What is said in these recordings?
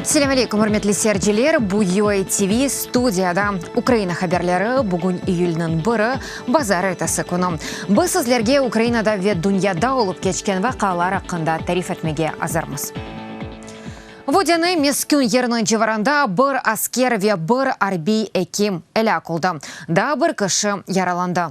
Selâm aleykum, ürmetli seyirciler! Bu UA TV studiyada Ukraina haberleri, bugün iyülniñ biri, bazarertesi künü. Biz sizlerge Ukrainada ve dünyada olıp keçken vaqialar aqqında tarif etmege azırmız. Vodânıy meskün yerniñ civarında bir asker ve bir arbiy ekim elâk oldı, daa bir kişi yaralandı.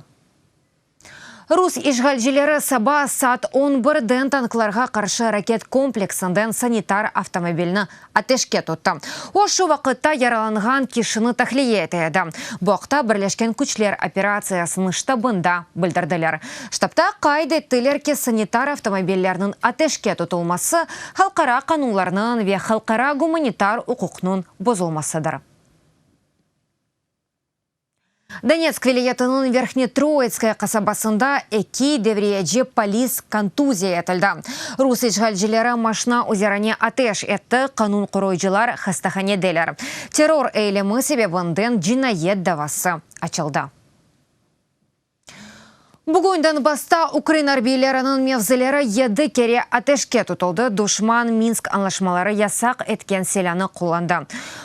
Rus işğalcileri saba saat on birden tanklarğa qarşı raket kompleksinden sanitar avtomobilni ateşke tuttı. O, şu vaqıtta yaralanğan kişini tahliye ete edi. Bu aqta Birleşken küçler operatsiyasınıñ ştabında bildirdiler. Ştabta qayd ettiler ki, sanitar avtomobillerniñ ateşke tutulması halqara qanunlarnıñ ve halqara gumanitar uquqnıñ bozulmasıdır. Donetsk vilâyetiniñ Verhnetroitskaya qasabasında eki devriyeci polis kontuziya etildi. Rus işğalcileri maşna üzerine ateş etti, qanun qoruyıcılar hastahanedeler. Terror eylemi sebebinden cinayet davası açıldı. Bugün Donbassta ukrain arbiyleriniñ mevzileri yedi kere ateşke tutuldı, duşman Minsk añlaşmaları yasaq etken silânı qullandı.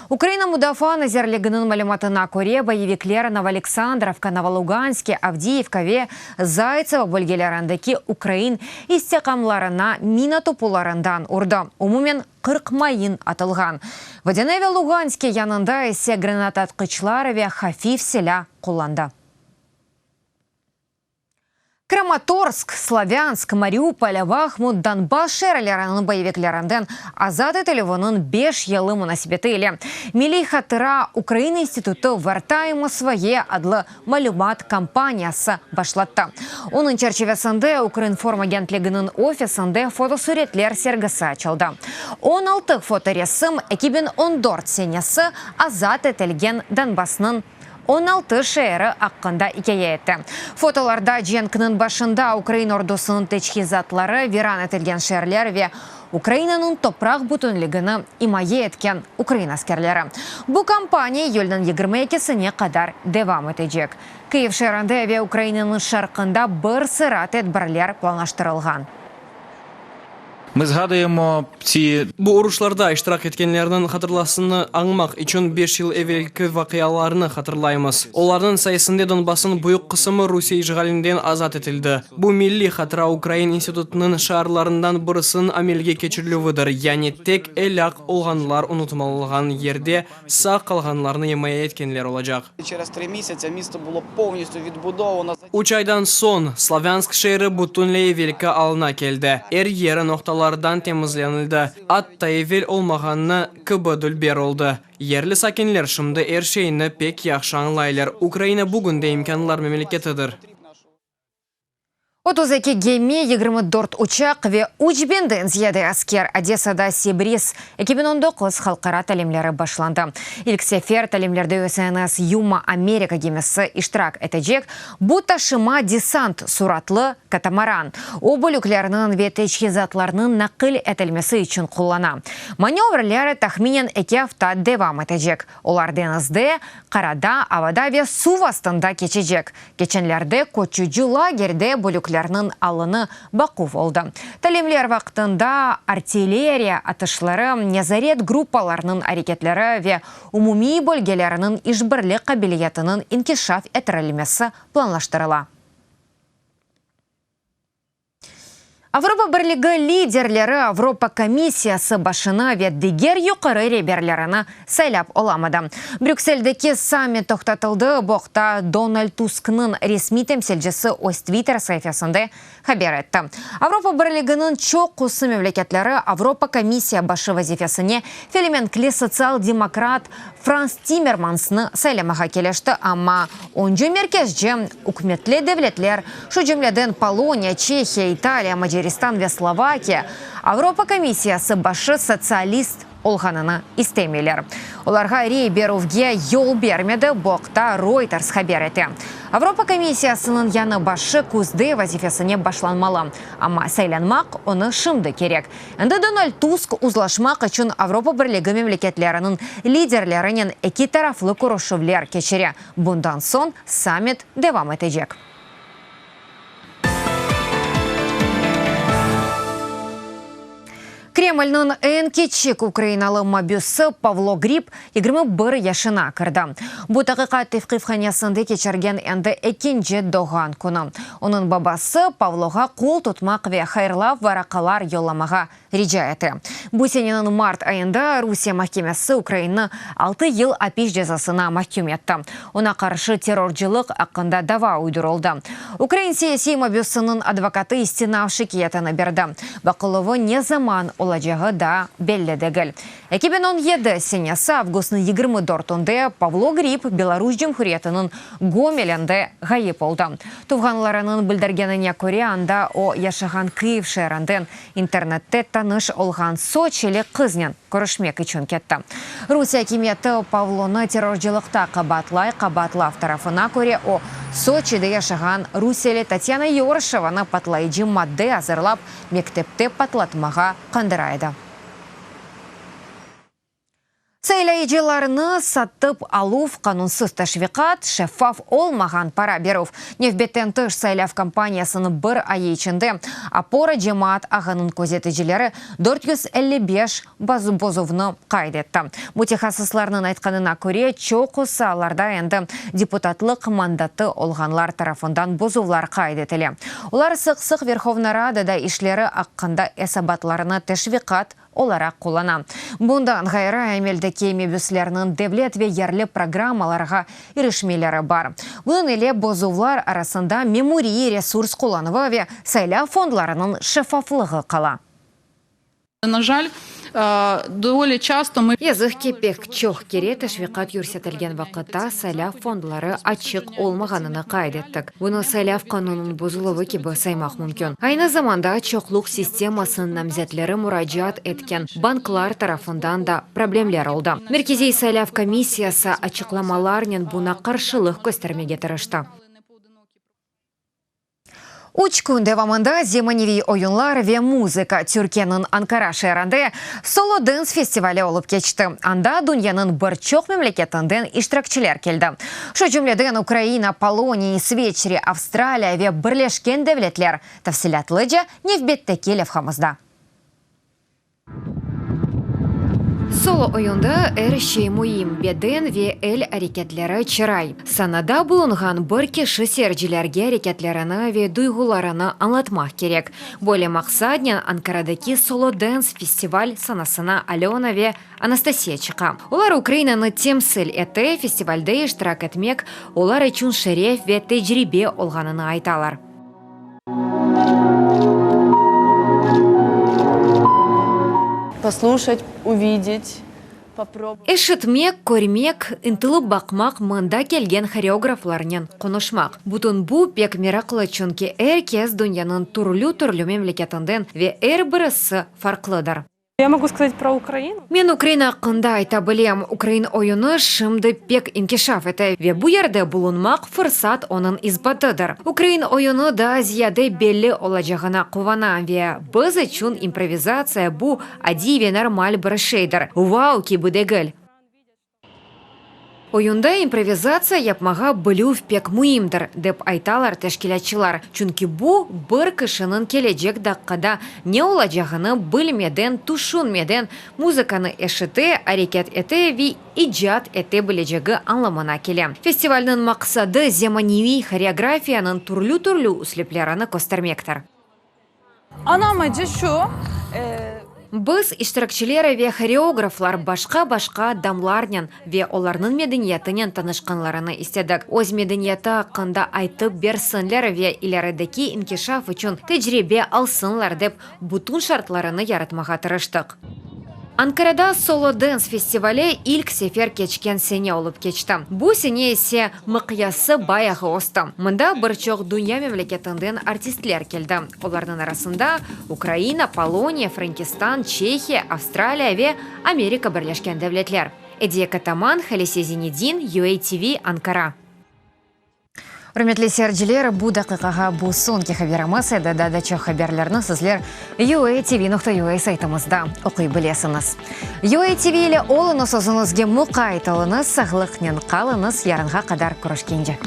Ukraina Mudafaa nazirliginiñ malümatına köre, boyevikler Novoaleksandrovka, Novoluganske, Avdiyivka ve Zaytsevo bölgelerindeki ukrain istiqamlarına mina topularından urdı, umumen 40 mayın atılğan. Vodâne ve Luganske yanında ise granatatqıçlar ve hafif silâ qullandı. Kramatorsk, Slavânsk, Mariupol, Bahmut, Donbass şeerleriniñ boyeviklerinden azat etilüviniñ beş yılı munasebeti ile Milliy hatıra ukrain institutı Vertayemo svoye adlı malümat kampaniyası başlattı. Onıñ çerçivesinde Ukrinform agentliginiñ ofisinde fotosüretler sergisi açıldı. 16 fotoresim 2014 senesi azat etilgen Donbassnıñ 16 şeeri aqqında ikâye etti. Fotolarda cenkniñ başında ukrain ordusınıñ teçhizatları, viran etilgen şeerler ve Ukrainanıñ topraq bütünligini imaye etken ukrain askerleri. Bu kampaniya iyülniñ 22-sine qadar devam etecek. Kyiv şeerinde ve Ukrainanıñ şarqında bir sıra tedbirler planlaştırılğan. Mı zğadayemo tsi. Bu uruşlarda iştirak etkenlerniñ hatırlasını añmaq içün beş yıl evelki vaqialarnı hatırlaymız. Olarnıñ sayesinde Donbassnıñ büyük qısımı Rusiye işğalinden azat etildi. Bu Milliy hatıra ukrain institutınıñ şiarlarından birisiniñ amelge keçirilüvidir, yani tek elâk olğanlar unutmalığan yerde sağ qalğanlarnı imaye etkenler olacaq. Üç aydan soñ Slavânsk şeeri bütünley evelki alına keldi, er yeri noqtalardan temizlenildi, atta evel olmağanı kibi dülber oldı. Yerli sakinler şimdi er şeyni pek yahşı añlaylar, Ukraina bugün de imkânlar memleketidir. 32 gemi, 24 uçaq ve üç binden ziyade asker Odesada Sea Breeze 2019 halqara talimleri başlandı. İlk sefer talimlerde USNS Yuma Amerika gemisi iştirak etecek. Bu taşıma desant suratlı katamaran. O, bölüklerniñ ve teçhizatlarnıñ naqil etilmesi içün qullana. Manevrler tahminen eki afta devam etecek. Olar deñizde, qarada, avada ve suv astında keçecek. Keçenlerde köçüci lagerde bölüklerniñ alını baquv oldı. Talimler vaqtında artilleriya atışları, nezaret gruppalarınıñ areketleri ve umumiy bölgeleriniñ işbirlik qabiliyetiniñ inkişaf ettirilmesi planlaştırıla. Avropa Birligi liderleri Avropa Komissiyası başını ve diger yuqarı reberlerini saylap olamadı. Brükseldeki sammit toqtatıldı, bu aqta Donald Tusknıñ resmiy temsilcisi öz Twitter saifesinde haber etti. Avropa Birliginiñ çoqusı memleketleri Avropa Komissiya başı vazifesine felemenkli sotsial-demokrat Frans Timmermansnı saylamağa kelişti, amma oncı merkezci ükümetli devletler, şu cümleden Poloniya, Çehiya, İtaliya, Macaristan ve Slovakiya, Avropa Komissiyası başı sotsialist olğanını istemeyler. Olarğa rey berüvge yol bermedi, bu aqta Reuters haber ete. Avropa Komissiyasınıñ yañı başı küzde vazifesine başlanmalı, amma saylanmaq onı şimdi kerek. Endi Donald Tusk uzlaşmaq içün Avropa Birligi memleketleriniñ liderlerinen eki taraflı körüşüvler keçire. Bundan soñ sammit devam etecek. Kremlniñ eñ kiçik ukrainalı mabüsi Pavlo Grib 21 yaşına kirdi. Bu taqiqat tevqifhanesinde keçirgen endi ekinci doğğan künü. Onıñ babası Pavloğa qol tutmaq ve hayırlav varaqalar yollamağa rica ete. Bu seneniñ mart ayında Rusiye mahkemesi ukrainni altı yıl apis cezasına mahküm etti. Oña qarşı terrorcılıq aqqında dava uydurıldı. Ukrain siyasiy mabüsiniñ advokatı istinaf şikâyetini berdi. Baqıluvı ne zaman olacağı daa belli degil. 2017 senesi avgustnıñ 24-ünde Pavlo Grib Belarus Cumhuriyetiniñ Gomelinde ğayıp oldı. Tuvğanlarınıñ bildirgenine köre, anda o yaşağan Kyiv şeerinden İnternette tanış olğan soçili qıznen körüşmek içün ketti. Rusiye akimiyeti Pavlonı terrorcılıqta qabaatlay, qabaatlav tarafına köre, o, Soçide yaşağan rusiyeli Tatyana Yorşevanı patlayıcı madde azırlap, mektepte patlatmağa qandıra edi. Saylayıcılarnı satıp aluv, qanunsız teşviqat, şeffaf olmağan para berüv. Nevbetten tış saylav kampaniyasınıñ bir ayı içinde Opora cemaat ağınıñ közeticileri 455 bozuvnı qayd etti. Mütehassıslarnıñ aytqanına köre, çoqusı allarda endi deputatlıq mandatı olğanlar tarafından bozuvlar qayd etile. Olar sıq-sıq Verhovna Radada işleri aqqında esabatlarını teşviqat olaraq qullana. Bundan ğayrı, emeldeki mebüslerniñ devlet ve yerli programmalarğa irişmeleri bar. Bunıñ ile bozuvlar arasında memuriy resurs qullanuvı ve saylav fondlarınıñ şeffaflığı qala. Na jal, dovoli çasto mı. Yazıq ki, pek çoq kere teşviqat yürsetilgen vaqıtta saylav fondları açıq olmağanını qayd ettik. Bunı saylav qanunıñ bozuluvı kibi saymaq mümkün. Aynı zamanda çoqluq sistemasınıñ namzetleri muracaat etken banklar tarafından da problemler oldı. Merkeziy saylav komissiyası açıqlamalarnen buña qarşılıq köstermege tırıştı. Üç kün devamında zemaneviy oyunlar ve muzıka Türkiyeniñ Ankara şeerinde Solo Dance festivali olıp keçti. Anda dünyanıñ bir çoq memleketinden iştirakçiler keldi. Şu cümleden Ukraina, Poloniya, İsveçre, Avstraliya ve Birleşken Devletler. Tafsilâtlıca nevbetteki levhamızda. Solo oyunda er şey müim, beden ve el areketleri, çıray. Sanada bulunğan bir kişi seyircilerge areketlerini ve duyğularını añlatmaq kerek. Böyle maqsadnen Ankaradaki Solo Dance festival sanasına Alöna ve Anastasiya çıqa. Olar Ukrainanı temsil ete, festivalde iştirak etmek olar içün şeref ve tecribe olğanını aytalar. Послушать, увидеть, попробовать. Eşitmek, körmek, ıntılıp baqmaq, mında kelgen horeograflarnen qonuşmaq. Bütün bu pek meraqlı, çünki er kes dünyanıñ türlü-türlü memleketinden ve er birisi farqlıdır. Ya mogu skazat pro Ukrainu. Men Ukraina aqqında ayta bilem. Ukrain oyunı şimdi pek inkişaf ete ve bu yerde bulunmaq fırsat onıñ isbatıdır. Ukrain oyunı daa ziyade belli olacağına quvanam ve biz içün improvizatsiya bu adiy ve normal bir şeydir, vau kibi degil. Oyunda improvizatsiya yapmağa bilüv pek müimdir, dep aytalar teşkilâtçılar, çünki bu, bir kişiniñ kelecek daqqada ne olacağını bilmeden, tüşünmeden, muzıkanı eşite, areket ete ve icat ete bilecegi añlamına kele. Festivalniñ maqsadı, zemaneviy horeografiyanıñ türlü-türlü üslüplerini köstermektir. Ana amacı şu. Biz, iştirakçiler ve horeograflar, başqa-başqa adamlarnen ve olarnıñ medeniyetinen tanışqanlarını istedik. Öz medeniyeti aqqında aytıp bersinler ve ilerideki inkişaf içün tecribe alsınlar dep, bütün şartlarını yaratmağa tırıştıq. Ankarada Solo Dance festivali ilk sefer keçken sene olıp keçti. Bu sene ise mıqyası bayağı östi. Mında bir çoq dünya memleketinden artistler keldi. Olarnıñ arasında Ukraina, Poloniya, Frenkistan, Çehiya, Avstraliya ve Amerika Birleşken Devletler. Ediye Kataman, Halise Zinedin, UATV, Ankara. Ürmetli seyirciler, bu daqiqağa bu soñki haberimiz edi. Daa da çoq haberlerni sizler UATV.UA saytımızda oquy bilesiñiz. UATV ile oluñız, özüñizge muqayt oluñız, sağlıqnen qalıñız, yarınğa qadar körüşkence.